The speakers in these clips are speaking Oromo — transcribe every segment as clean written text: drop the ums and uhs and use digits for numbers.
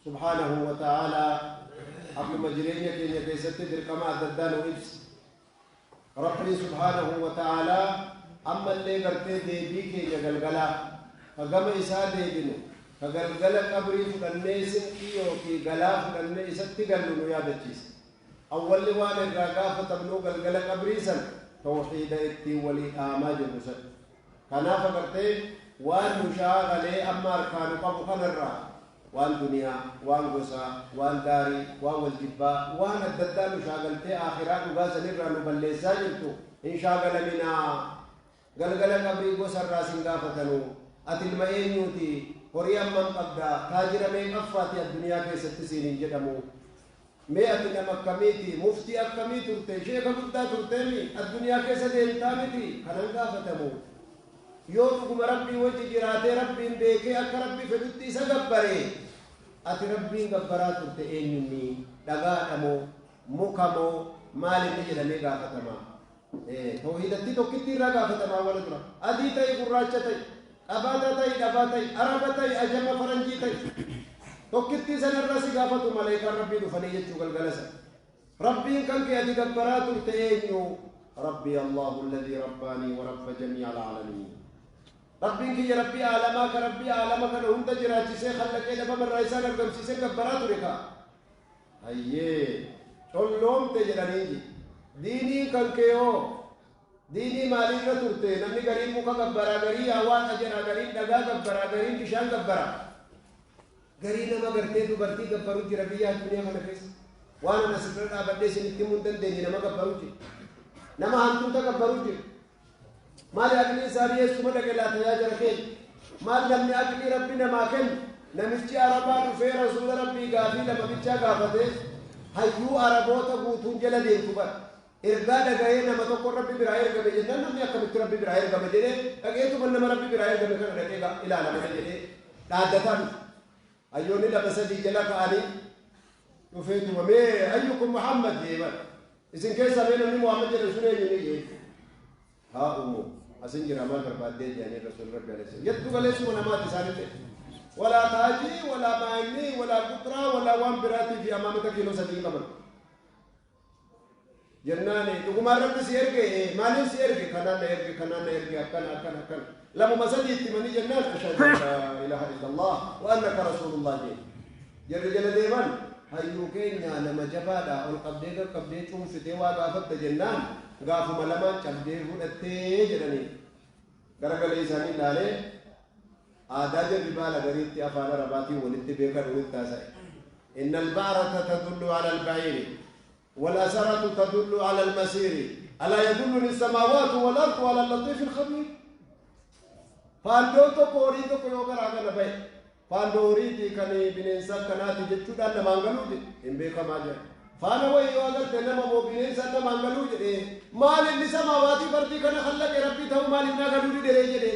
Subhaanahu wa ta'aalaa akkuma jireenya keenya keessatti dirqama adda addaa nu ibse, Rabbiin subhaanahu wa ta'aalaa ammallee gartee deebii keenya galgalaa ka gama isaa deebinu, ka galgala qabrii fudhannee sinqii yookii galaa fudhannee isatti gallu nu yaadachiisa. Awwalli waan irraa gaafatamnuu galgala qabrii san tawhiida ittiin walii dhaamaa jirru san. Kanaaf agartee waan nu shaaghalee amma harkaa nu qabu kanarraa waan duniyaa, waan gosaa, waan daarii, waan wal jibbaa, waan adda addaa nu shaagaltee aakhiraa dhugaa sanirraa nu balleessaa jirtu hin shaagalaminaa. Galgala qabrii gosa irraa sin gaafatanu. Ati ilma eenyuuti? Horii hammam qabda? Taajira meeqaffaati adduniyaa keessatti siin hin jedhamu. Mee ati nama akkamiiti? Muftii akkamii turte? Sheeka guddaa turteemi? Adduniyaa keessa deemtaa miti? Kanan gaafatamu. Yoo dhuguma Rabbii wajji jiraatee Rabbiin beekee akka Rabbi fedhutti isa gabbare, ati Rabbiin gabbaraa turte eenyunni? Dhagaadha moo? Muka moo? Maal inni jedhamee gaafatama. Tawhiidattii tokkittii irraa gaafatama awwala dura. Adii ta'i gurraacha ta'i, qabaataa ta'i dhabaa ta'i, Araba ta'i ajama faranjii ta'i. Tokkittii sanarraa si gaafatu malaykaan Rabbii dhufanii jechuu galgala sana. Rabbiin kan kee ati gabbaraa turte eenyu? Rabbii Allahu alladhii rabbaanii wa rabba jamii'a alaalamiin. Rabbiin kiyya Rabbii aalamaa ka Rabbii aalama kana hunda jiraachisee khallaqee dhabamarraa isaan argamsiisee gabbaraa ture kaa. Hayyee colloomte jedhaniin ji. Diiniin kan kee hoo? Diinii maaliirra turte? Namni gariin muka gabbaraa, garii yaa waaqa jedha, gariin dhagaa gabbaraa, gariin bishaan gabbara. Garii nama gartee dubartii gabbaru jira biyya addunyaa kana keessa. Waan ana asirra dhaabadhee isinitti himuu hin dandeenye nama gabbaru jira. Nama hantuuta gabbaru jira. Maali aqliin isaanii eessuma dhaqe laata yaa jara keenya? Maal namni aqlii Rabbi namaa kennu? Namichi Arabaa dhufee Rasuula Rabbii gaafii lama bichaa gaafatee hayyuu Araboota guutuun jala deemtu bara. Ergaa dhagahee nama tokko Rabbi biraa ergame jennaan namni akkamitti Rabbi biraa ergama jedhee dhaqeetuma nama Rabbi biraa ergame kana dhaqee ilaala malee jedhee dhaaddataa dhufe. Hayyoonni lama sadii jala ka'anii dhufeetuma mee ayyukum Muhammad jee bara. Isin keessaa mee namni Muhammad jedhan sun eenyu ni jee. Haa umu asin jira maal barbaaddee jedhanii Rasuulli Rabbi alayhi salaam. Jettu galeessuma namaati isaanillee. Walaa taajii, walaa maayinii, walaa quxraa, walaa waan biraatii fi amaamata kiiloo 3 qaban. Jennaani dhugumaan Rabbi si erge? Ee. Maaliin si erge? Kanaan na erge, kanaan na erge, akkana, akkana, akkana. Lamuma sadii itti himanii jennaan ashhadu an laa ilaaha illallah wa annaka rasuulullah jee. Jarri jala deeman hayyuu keenya nama jabaadha ol qabdee gad qabdee cuunfitee waa gaafatta jennaan gaafuma lamaan cabdee fudhattee jedhaniin. Garagalee isaanii ilaalee aadaa jarri baala gariitti afaan Arabaatiin walitti beekan walitti haasa'e. Inna al-ba'rata tadullu ala al-ba'iiri wal asaratu tadullu ala al-masiiri alaa yadulluni as-samaawaatu wal ardu ala al-latiifi al-khabiir. Faandoon tokko horiin tokko yoo garaa kana ba'e faandoo horiiti kan bineensa akkanaati jechuudhaan namaan galuu jedhe hin beekamaa jedha. Faana wayii yoo agarte nama moo bineensa namaan galuu jedhe maal inni samaawaatii fardii kana khallaqe Rabbii ta'uu maaliif naa galuu didheree jedhe.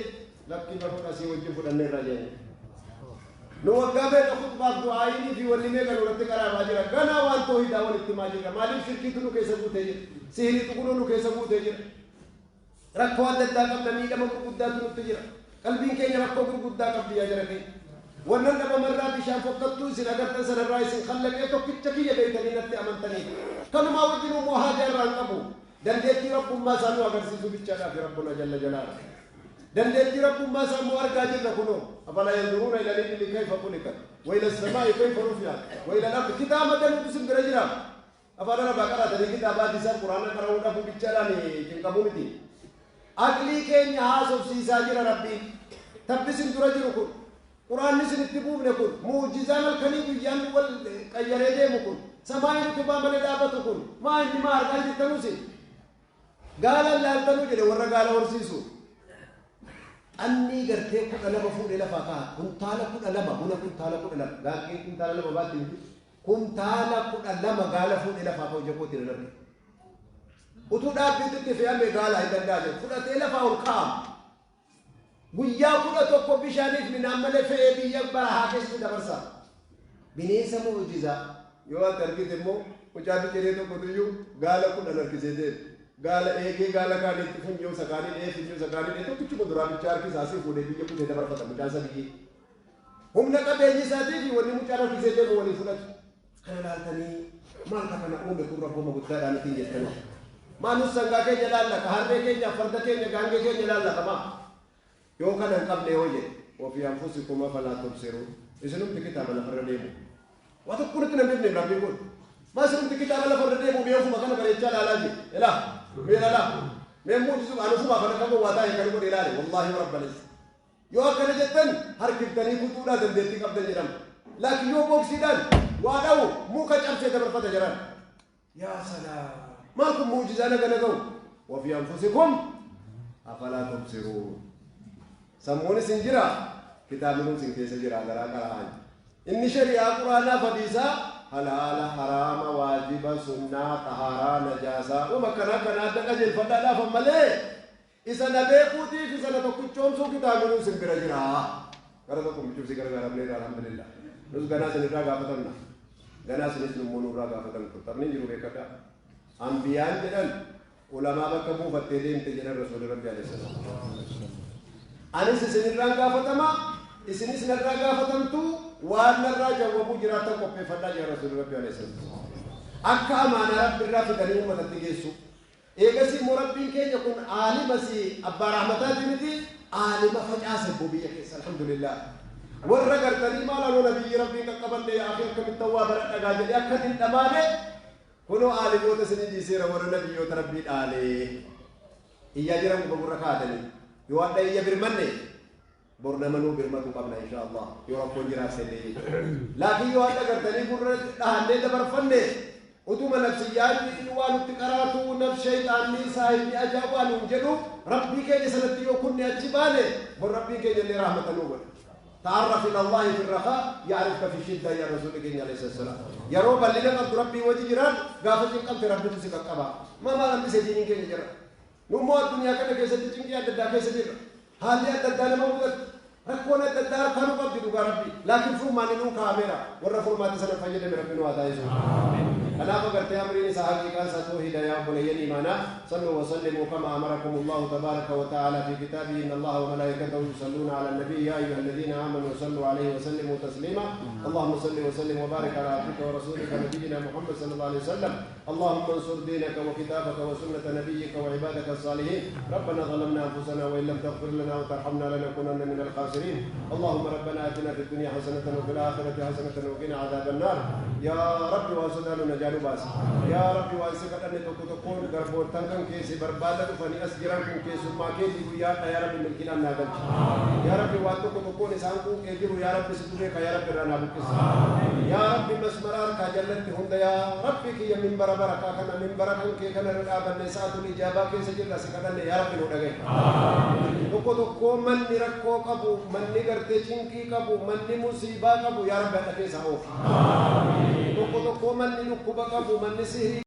Lakki baruu asii wajjin fudhanneerra jedhe. Nu waggaa meeqa khuxbaaf du'aa'iinii fi wanni meeqa nurratti qaraabaa jira. Ganaa waan toohidaa walitti himaa jirra. Maaliif shirkiitu nu keessa guutee jira. Sihiriitu kunoo nu keessa guutee jira. Rakkoo adda addaa qabna, miidhama gurguddaatu nutti jira. Qalbiin keenya rakkoo gurguddaa qabdi yaa jara keenya. Wannan dhabamarraa bishaan fokkattuu isin agartan sanarraa isin khallaqee tokkicha kiyya beeytanii natti amantaniif. Kanumaa wajjin immoo haajaa irraa hin qabu. Dandeettii Rabbummaa isaa nu agarsiisuu bichaadhaafi Rabbuna jalla jalaaluhu. Dandeettii Rabbummaa isaa immoo argaa jirra kunoo. Afalaa yanzuruuna ilal ibili kayfa khuliqat wa ila samaa'i kayfa rufi'at wa ila al-ardi kitaaba danuutu isin bira jira. Afaan Arabaa qaraatanii kitaaba hadiisaa Qur'aana qara'uu dhabuu bichaadhaan cinqamuu miti. Aqlii keenya haasofsiisaa jira Rabbiin. Tabbi isin dura jiru kun, Qur'aanni isin itti buufne kun, mu'jizaan halkanii guyyaan wal qayyaree deemu kun, samaa'iin utubaa malee dhaabatu kun, maa inni maa argaa jirtanuu isin? Gaala laaltanuu jedhe warra gaala horsiisu. Xannii gartee 12 fuudhee lafaa ka'a. Kuntaala 12 buna kuntaala 12 gaangeen kuntaala 2 baatti miti. Kuntaala 12 gaala fuudhee lafaa ka'u ija kootiin hin arge. Utuu dhaabbiitti itti fe'ame gaala hin danda'a jedhu. Fudhatee lafaa ol kaa'ama. Guyyaa 11 bishaaniif midhaan malee fe'ee biyya barahaa keessatti dabarsa. Bineensa mu'ujizaa yoo ati argite immoo mucaa biciree tokkotu iyyuu gaala 10 harkisee deema. Gaala eegee gaala kaaniitti funyoo isa kaanii dha'ee funyoo isa kaanii dha'ee tokkichuma duraa bichaa harkisa asii fuudhee biyya kutee dabarfata mucaan isa biyyee. Humna qabeenyi isaatii fi wanni mucaan harkisee deemu walii fudhatu. Kana laaltanii maal ka kana uume kun rabbuma guddaadhaan ittiin jettanii. Maa nus sangaa keenya laallaka, harree keenya, farda keenya, gaangee keenya laallaka maa. Yoo kana hin qabne yoo jedhe وفي أنفسكم أفلا تبصرون. Isinumti kitaaba lafarra deemu. Waa tokko nutti nan dhibne Rabbiin kun. Maa isinumti kitaaba lafarra deemu mee ofuma kana bareechaa ilaalaa jiru. Ilaa mee ilaalaa. Mee muujisu ani ofuma kana qabu waa taa'e kan godhe ilaale. Wallaahi rabbal izza. Yoo akkana jettan harkiftanii kutuudhaa dandeettii qabdan jedhama. Laakiin yoo booksiidhaan waa dha'u muka cabsee dabarfata jedhan. Yaa salaam. Maal kun muujizaa naga naga'u. وفي أنفسكم أفلا تبصرون. Sammuun isin jira kitaabni kun isin keessa jira garaa qara'an. Inni shari'aa quraanaa fadiisaa halaala haraama waajiba sunnaa xahaaraa najaasaa uma akkanaa kana adda qajeelfadhaa dhaafan malee isa na beekuutiif isa na tokkichoomsuu kitaabni kun isin bira jira. Gara tokko michuuf si gargaaramneerra alhamdulillah. Nus ganaa isin irraa gaafatamna. Ganaa isinis nummoo nurraa gaafatamtu. Taphni hin jiru beekadhaa. Ambiyaan jedhan ulamaa bakka buufattee deemte jedhan Rasuulli Rabbi alayhi salaam. Anis isinirraan gaafatama, isinis narraa gaafatamtu, waan narraa jawwabuu jiraattan qopheeffadhaa jedhan Rasuulli Rabbi alayhi salaam. Akka amaanaa Rabbi irraa fidanii uummatatti geessu. Eegasii immoo Rabbiin keenya kun aalima si abbaa rahmataati miti aalima facaase boo biyya keessa alhamdulillah. Warra gartanii maal anoo nabiyyi Rabbiin qaqqabanne yaa akhi akkamittan waa bara dhagaa jedhee akka hin dhamaane kunoo aalimoota isinii dhiiseera warra nabiyyoota Rabbii dhaalee. Iyyaa jiran quba gurra kaatanii. Yoo adda iyya birmanne bor nama nuu birmatu qabna insha Allah yoo rakkoon jiraatse illee jechuudha. Laakiin yoo adda gartanii gurra dhahannee dabarfanne utuma nafsiyyaan waa nutti qaraatu naf shayxaanni saahibni ajaa'ibaa nuun jedhu Rabbii keenya sanatti yoo kunne achi baane bor Rabbiin keenya illee rahmata nuu godha. تعرف إلى الله في الرخاء يعرفك في الشدة يا رسول الله عليه الصلاة والسلام. يرو بلنا قد ربي وجه جيران غافة قلت ربي تسيق قبا ما ما لم تسجيني كي جرا نمو الدنيا كنا كيسة تجنكي أدى كيسة جرا حالي أدى لما وقت ركونا أدى كانوا قد دوغا ربي لكن فرما نو كاميرا ورا فرما تسنة فجد من ربنا وعطاه. أنا فقرت أمرين صحابي كان ستوحيد يا بني إيمانا صلوا وسلموا كما أمركم الله تبارك وتعالى في كتابه إن الله وملائكته يصلون على النبي يا أيها الذين آمنوا صلوا عليه وسلموا تسليما. اللهم صل وسلم وبارك على عبدك ورسولك نبينا محمد صلى الله عليه وسلم. اللهم انصر دينك وكتابك وسنة نبيك وعبادك الصالحين. ربنا ظلمنا أنفسنا وإن لم تغفر لنا وترحمنا لنكونن من الخاسرين. اللهم ربنا آتنا في الدنيا حسنة وفي الآخرة حسنة وقنا عذاب النار. يا رب واسدان نجال باس. يا رب واسك أن تكون غربوتان كان كيسي بربادة فني أسجران كان كيسو ما كيسي ويا يا رب من كلام ناقل. يا رب واتو تكون إنسان كو كيجرو يا رب ستوبك يا رب رانا بكس. يا رب مسمرار كجلت هند يا رب كي من بربرك كنا من بركة كي كنا رأب النساء الإجابة كي سجل سكنا يا رب نودعي. تكو تكو من نركو كابو من نقرت چنكي كابو من نمصيبة كابو يا رب أنك سأوف. تكو تكو من نكوبة كابو من نسهري